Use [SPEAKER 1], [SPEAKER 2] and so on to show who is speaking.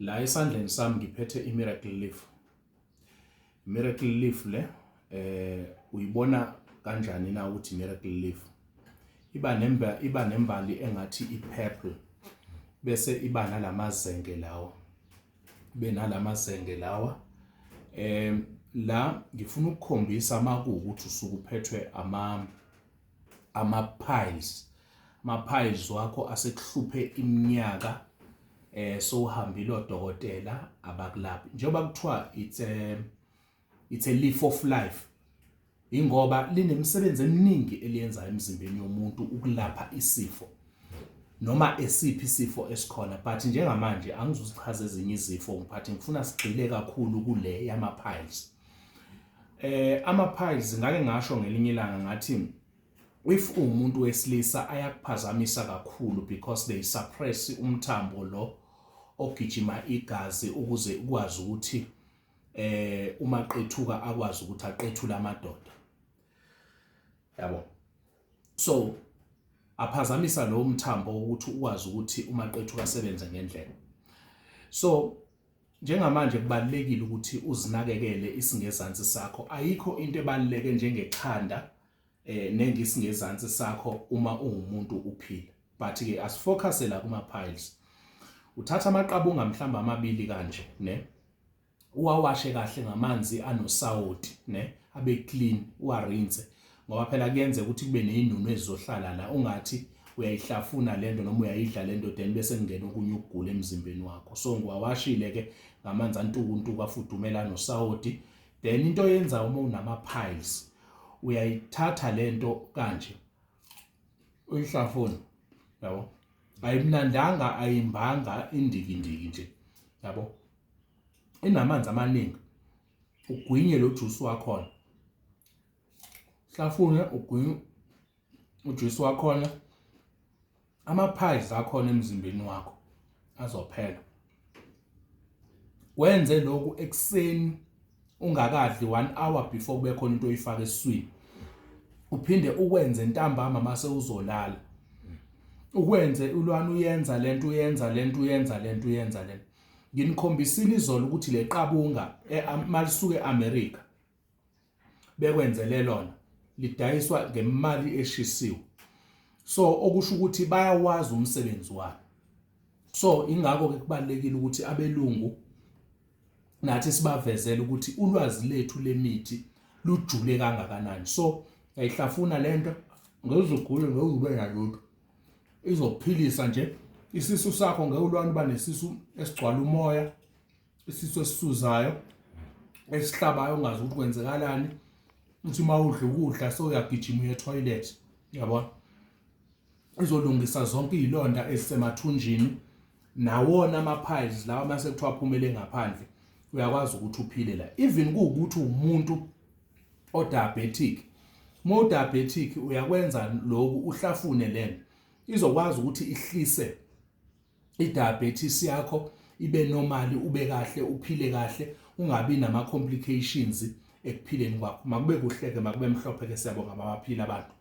[SPEAKER 1] La esandleni sami ngiphethe i-miracle leaf. Miracle leaf le uyibona kanjani na ukuthi miracle leaf? Iba nembali engathi i-purple bese iba nalamazenge lawa. Ibe nalamazenge lawa. La ngifuna ukukhombisa makuwukuthi usuke uphethwe ama-piles. Ama-piles wakho asekuhluphe iminyaka, sowuhambile odokotela abakulaphi. Njengoba kuthiwa it's a leaf of life, ingoba linemisebenzi eminingi eliyenzayo emzimbeni yomuntu ukulapha isifo noma esiphi isifo esikhona. But njengamanje angizuzichaza ezinye izifo, ngiphathi ngifuna sigxile kakhulu kule yama-piles. Ama-piles, ngake ngasho ngelinye ilanga ngathi if uwumuntu wesilisa ayakuphazamisa kakhulu because they suppress umthambo lo ogijima igazi ukuze ukwazi ukuthi uma qethuka akwazi ukuthi aqethule amadoda, yabo. So aphazamisa lo mthambo ukuthi ukwazi ukuthi uma qethuka asebenze ngendlela. So njengamanje kubalulekile ukuthi uzinakekele isingezansi sakho. Ayikho into ebaluleke njengekhanda nengisingezansi sakho uma ungumuntu uphila. But ke asifocus la kuma piles. Uthatha amaqabunga mhlamba amabili kanje, ne, uwawashe kahle ngamanzi anosawoti, ne, abe clean, uwarinse, ngoba phela kuyenzeka ukuthi kube nezinunu ezizohlala la, ungathi uyayihlafuna lento noma uyayidla lento, then bese kungena okunye ukugula emzimbeni wakho. So ngiwawashile ke ngamanzi antukuntuku afudumela nosawoti. Then into oyenza uma unama piles, uyayithatha lento kanje, uyihlafuna, yabo. Ayimnandanga, ayimbanga, indikindiki nje, yabo, inamanzi amaningi. Ugwinye lo juice wakhona, hlafune, ugwinye ujuice wakhona. Ama-piles akhona emzimbeni wakho azophela. Wenze lokhu ekuseni ungakadli, 1 hour before kube khona into oyifaka esiswini. Uphinde ukwenze ntambama mase uzolala. Ukwenze ulwana, uyenza lento, uyenza lento, uyenza lento, uyenza lento. Nginikhombisile izolo ukuthi le qabunga malisuke eAmerica bekwenzele lona lidayiswa ngemali eshisiwe. So okusho ukuthi bayawazi umsebenzi wabo. So ingakho ke kubalulekile ukuthi abelungu nathi sibavezele ukuthi ulwazi lethu lemithi lujule kangakanani. So ayihlafuna lento, ngezugule, ngeke ube nalutho, izokuphilisa nje isisu sakho. Ngeke ulwane uba nesisu esigcwala umoya, isisu esisuzayo, esihlabayo, ungazi ukuthi kwenzekalani, uthi uma udla ukudla so uyagijima uye toilet, yabona. Izolungisa zonke izilonda ezisemathunjini nawona ama-piles lawa mase kuthiwa aphumele ngaphandle, uyakwazi ukuthi uphile la. Even kuwukuthi umuntu o-diabetic, uma u-diabetic uyakwenza lokhu, uhlafune lento, izokwazi ukuthi ihlise i-diabetes yakho ibe normal, ube kahle, uphile kahle, ungabi nama complications ekuphileni kwakho. Makube kuhle ke, makube mhlophe ke. Siyabonga, babaphila abantu.